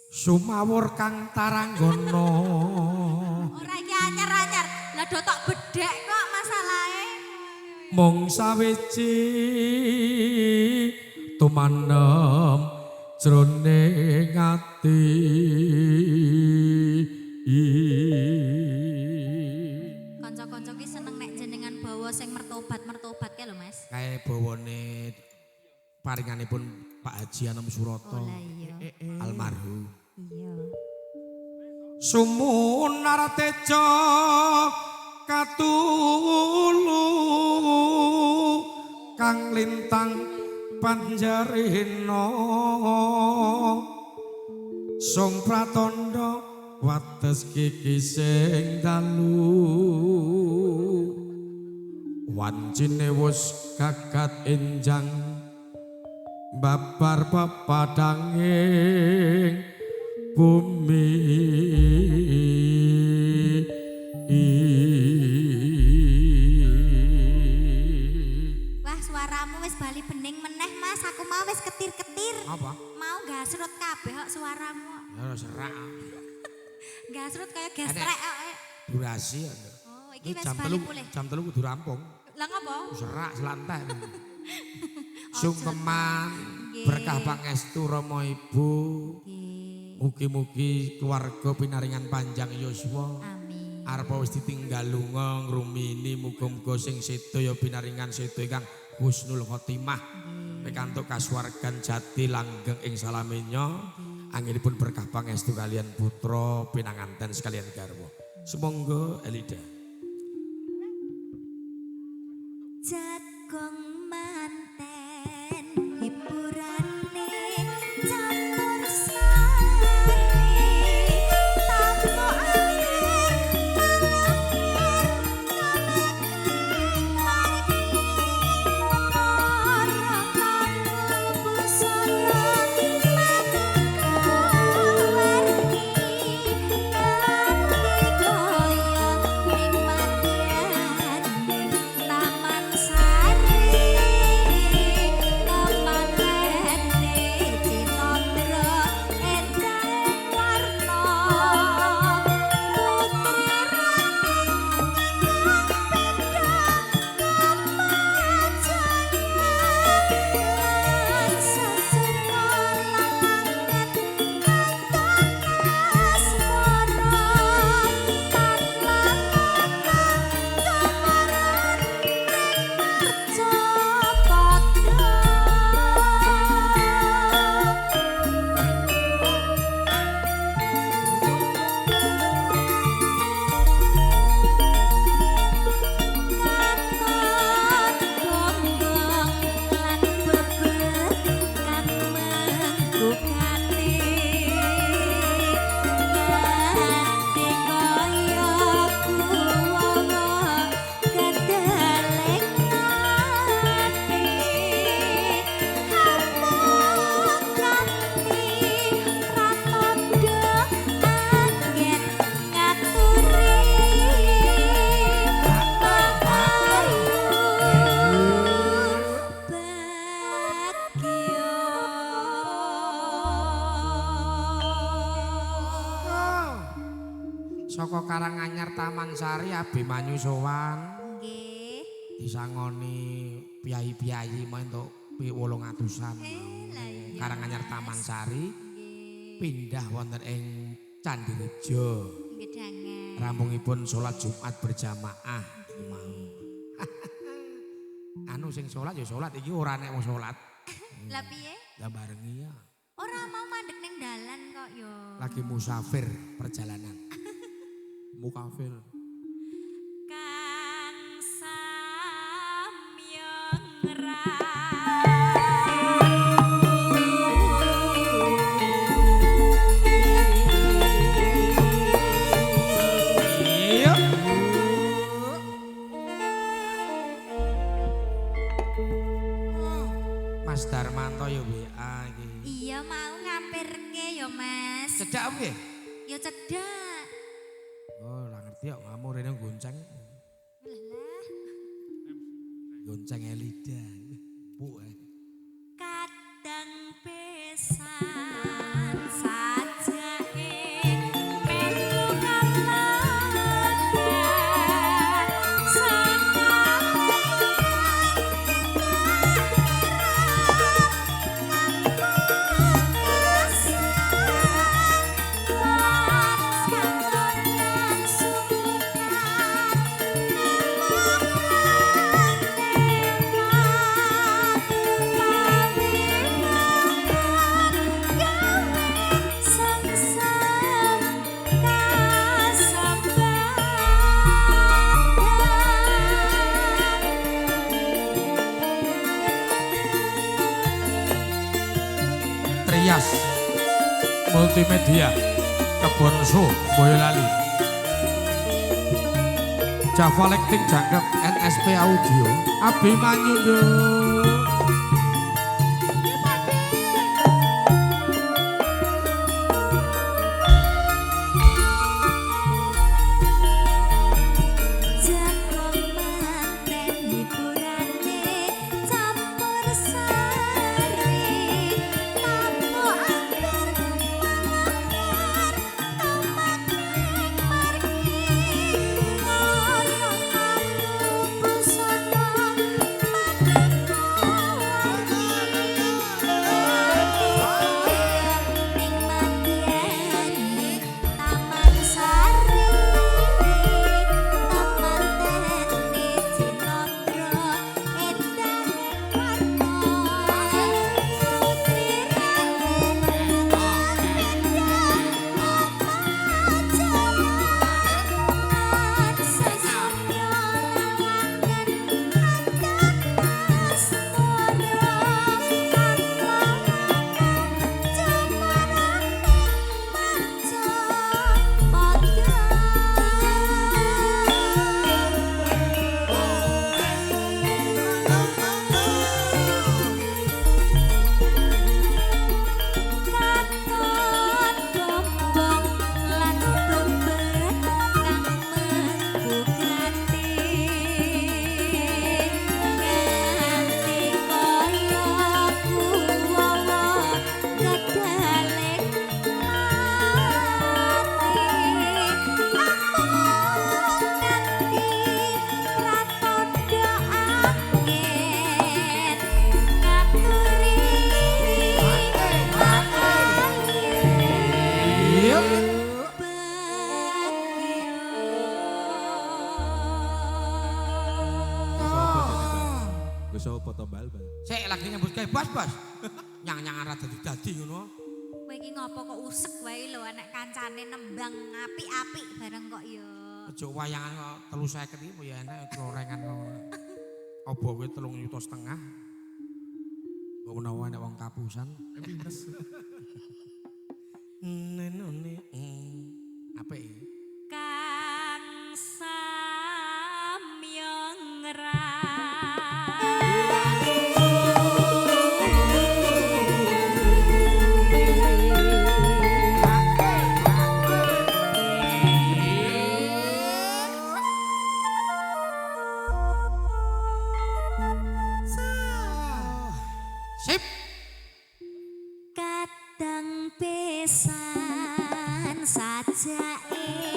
Sumawur kang taranggana. Ora iki anyar-anyar. Lah do tok bedhek kok masalahe. Mung sawiji tumanem jroning ati. Kanca-kanca ki seneng nek jenengan bawa sing mertobat-mertobat kae lho, Mas. Kae bawane paringanipun Pak Haji Anom Suroto. Oh lah iya. Almarhum. Iya. Sumunar teja katulu kang lintang panjarena sung pratandha wates kikising dalu wancine wus gagat enjang babar pepadanging bumi. Wah, suaramu wis bali bening meneh, Mas. Aku mau wis ketir-ketir. Apa? Mau gasrut kabeh kok suaramu. Ya serak. Gasrut kaya gesrek kok. Durasi ya. Oh, iki wis bali pulih. Jam 3 kudu rampung. Lah ngopo? Serak selantai. Sungkeman berkah pangestu Rama Ibu. Mugi-mugi keluarga pinaringan panjang yuswa. Amin. Arep wis ditinggal lunga ngrumini muga-muga sing sedo ya pinaringan sedo ingkang husnul khotimah. Pikantuk kasuwargan jati langgeng ing salaminya. Anggenipun berkah pangestu kalian putra pinanganten sekalian garwa. Sumangga Elida. Jagong manten hiburane campur sari tapokane para tamu busana maneka warni nganti kaya ning madyaning Taman Sari kemanene Cinandra endah warna putri ratih ingkang beda lan sesuka langet katon asmara tan langan kamaran ring marcapada. Katon gonggong lan bebet kang menggugati nganti kaya kuwawa kedeleng ati amung kanthi pratandha anggen ngaturi makayu bagya. Saka Karanganyar Taman Sari Abimanyu sowan. Nggih. Disangoni piyayi-piyayi mau entuk 800-an. Lah iya. Karanganyar Taman Sari Nggih. pindah wonten ing Candirejo. Gedangan. Rampungipun salat Jumat berjamaah mau. Anu sing salat ya salat iki ora nek wong salat. Lah piye? Lah barengi ya. Ora mau mandek ning dalan kok yo. Lagi musafir perjalanan. Mukafir. Kang samya Iya. Mas Darmanto ya WA iki. Iya mau ngampirke ya Mas. Cedak piye? Ya cedak. Oh, ora ngerti kok kamu rene gonceng. Lah lah. Gonceng Elida. Bu eh. Kadang besan saja. Rias Multimedia Kebonso Boyolali. Java Lighting Jangkep NSP Audio Abimanyu yo. Sik lagi nyambut gawe bos, bos. Nyang-nyangan ra dadi-dadi ngono. Kowe iki ngopo kok usek wae lho anak kancane nembang apik-apik bareng kok ya. Aja wayangan kok 350 iki ya enak klorengan ngono. Apa kowe 3,5 juta? Mbok menawa enek wong kapusan. Minus. Nenone. Apik iki. Kang samyong Sip. Kadang pesan sajake